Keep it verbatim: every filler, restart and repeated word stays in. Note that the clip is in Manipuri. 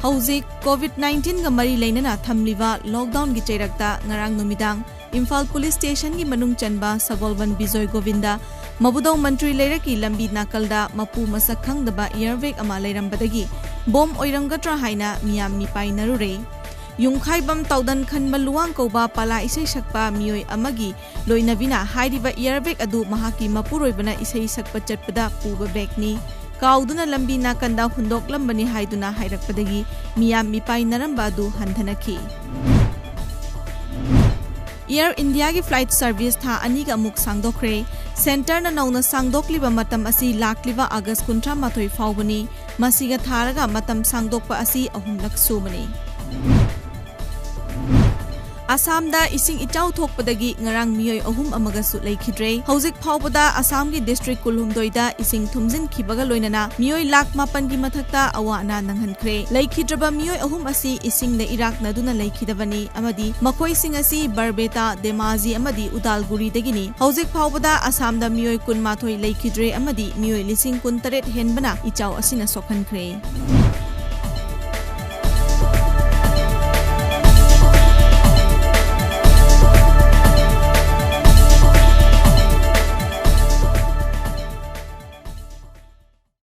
ꯍꯧꯖꯤꯛ COVID nineteen ꯒ ꯃꯔꯤ ꯂꯩꯅꯅ ꯊꯝꯂꯤꯕ lockdown ꯒꯤ ꯆꯩꯔꯛꯇ ꯉꯔꯥꯡ ꯅꯨꯃꯤꯗꯥꯡ ꯏꯝꯐꯥꯜ police station ꯒꯤ ꯃꯅꯨꯡ ꯆꯟꯕ ꯁꯒꯣꯜꯕꯟ ꯕꯤꯖꯣꯏ ꯒꯣꯕꯤꯟꯗ, ꯃꯕꯨꯗꯧ ꯃꯟꯇ꯭ꯔꯤ ꯂꯩꯔꯛꯀꯤ ꯂꯝꯕꯤ ꯅꯥꯀꯜꯗ ꯃꯄꯨ ꯃꯁꯛ ꯈꯪꯗꯕ air bag ꯑꯃ ꯂꯩꯔꯝꯕꯗꯒꯤ bomb ꯑꯣꯏꯔꯝꯒꯗ꯭ꯔꯥ ꯍꯥꯏꯅ ꯃꯤꯌꯥꯝ ꯃꯤꯄꯥꯏꯅꯔꯨꯔꯦ꯫ ꯌꯨꯝꯈꯥꯏꯕꯝ ꯇꯥꯎꯗꯟ ꯈꯟꯕ ꯂꯨꯋꯥꯡ ꯀꯧꯕ ꯄꯥꯂꯥ ꯏꯁꯩ ꯁꯛꯄ ꯃꯤꯑꯣꯏ ꯑꯃꯒꯤ ꯂꯣꯏꯅꯕꯤꯅ ꯍꯥꯏꯔꯤꯕ air bag ꯑꯗꯨ ꯃꯍꯥꯛꯀꯤ ꯃꯄꯨꯔꯣꯏꯕꯅ ꯏꯁꯩ ꯁꯛꯄ ꯆꯠꯄꯗ ꯄꯨꯕ bag ꯅꯤ, ꯀꯥꯎꯗꯨꯅ ꯂꯝꯕꯤ ꯅꯥꯀꯟꯗ ꯍꯨꯟꯗꯣꯛꯂꯝꯕꯅꯤ ꯍꯥꯏꯗꯨꯅ ꯍꯥꯏꯔꯛꯄꯗꯒꯤ ꯃꯤꯌꯥꯝ ꯃꯤꯄꯥꯏꯅꯔꯝꯕ ꯑꯗꯨ ꯍꯟꯊꯅꯈꯤ꯫ Air India ꯒꯤ flight service ꯊꯥ ꯑꯅꯤꯒ ꯑꯃꯨꯛ ꯁꯥꯡꯗꯣꯛꯈ꯭ꯔꯦ꯫ Centre ꯅ ꯅꯧꯅ ꯁꯥꯡꯗꯣꯛꯂꯤꯕ ꯃꯇꯝ ꯑꯁꯤ ꯂꯥꯛꯂꯤꯕ August ꯀꯨꯟꯊ꯭ꯔꯥ ꯃꯥꯊꯣꯏ ꯐꯥꯎꯕꯅꯤ꯫ ꯃꯁꯤꯒ ꯊꯥꯔꯒ ꯃꯇꯝ ꯁꯥꯡꯗꯣꯛꯄ ꯑꯁꯤ ꯑꯍꯨꯝꯂꯛ ꯁꯨꯕꯅꯤ꯫ ꯑꯁꯥꯝꯗ ꯏꯁꯤꯡ ꯏꯆꯥꯎ ꯊꯣꯛꯄꯗꯒꯤ ꯉꯔꯥꯡ ꯃꯤꯑꯣꯏ ꯑꯍꯨꯝ ꯑꯃꯒꯁꯨ ꯂꯩꯈꯤꯗ꯭ꯔꯦ꯫ ꯍꯧꯖꯤꯛ ꯐꯥꯎꯕꯗ ꯑꯁꯥꯝꯒꯤ district ꯀꯨꯟꯍꯨꯝꯗꯣꯏꯗ ꯏꯁꯤꯡ ꯊꯨꯝꯖꯤꯟꯈꯤꯕꯒ ꯂꯣꯏꯅꯅ ꯃꯤꯑꯣꯏ ꯂꯥꯈ ꯃꯥꯄꯟꯒꯤ ꯃꯊꯛꯇ ꯑꯋꯥ ꯑꯅꯥ ꯅꯪꯍꯟꯈ꯭ꯔꯦ꯫ ꯂꯩꯈꯤꯗ꯭ꯔꯕ ꯃꯤꯑꯣꯏ ꯑꯍꯨꯝ ꯑꯁꯤ ꯏꯁꯤꯡꯗ ꯏꯔꯥꯛꯅꯗꯨꯅ ꯂꯩꯈꯤꯗꯕꯅꯤ ꯑꯃꯗꯤ ꯃꯈꯣꯏꯁꯤꯡ ꯑꯁꯤ ꯕꯔꯕꯦꯇꯥ, ꯗꯦꯃꯥꯖꯤ ꯑꯃꯗꯤ ꯎꯗꯥꯜꯒꯨꯔꯤꯗꯒꯤꯅꯤ꯫ ꯍꯧꯖꯤꯛ ꯐꯥꯎꯕꯗ ꯑꯁꯥꯝꯗ ꯃꯤꯑꯣꯏ ꯀꯨꯟꯃꯥꯊꯣꯏ ꯂꯩꯈꯤꯗ꯭ꯔꯦ ꯑꯃꯗꯤ ꯃꯤꯑꯣꯏ ꯂꯤꯁꯤꯡ ꯀꯨꯟꯇꯔꯦꯠ ꯍꯦꯟꯕꯅ ꯏꯆꯥꯎ ꯑꯁꯤꯅ ꯁꯣꯛꯍꯟꯈ꯭ꯔꯦ꯫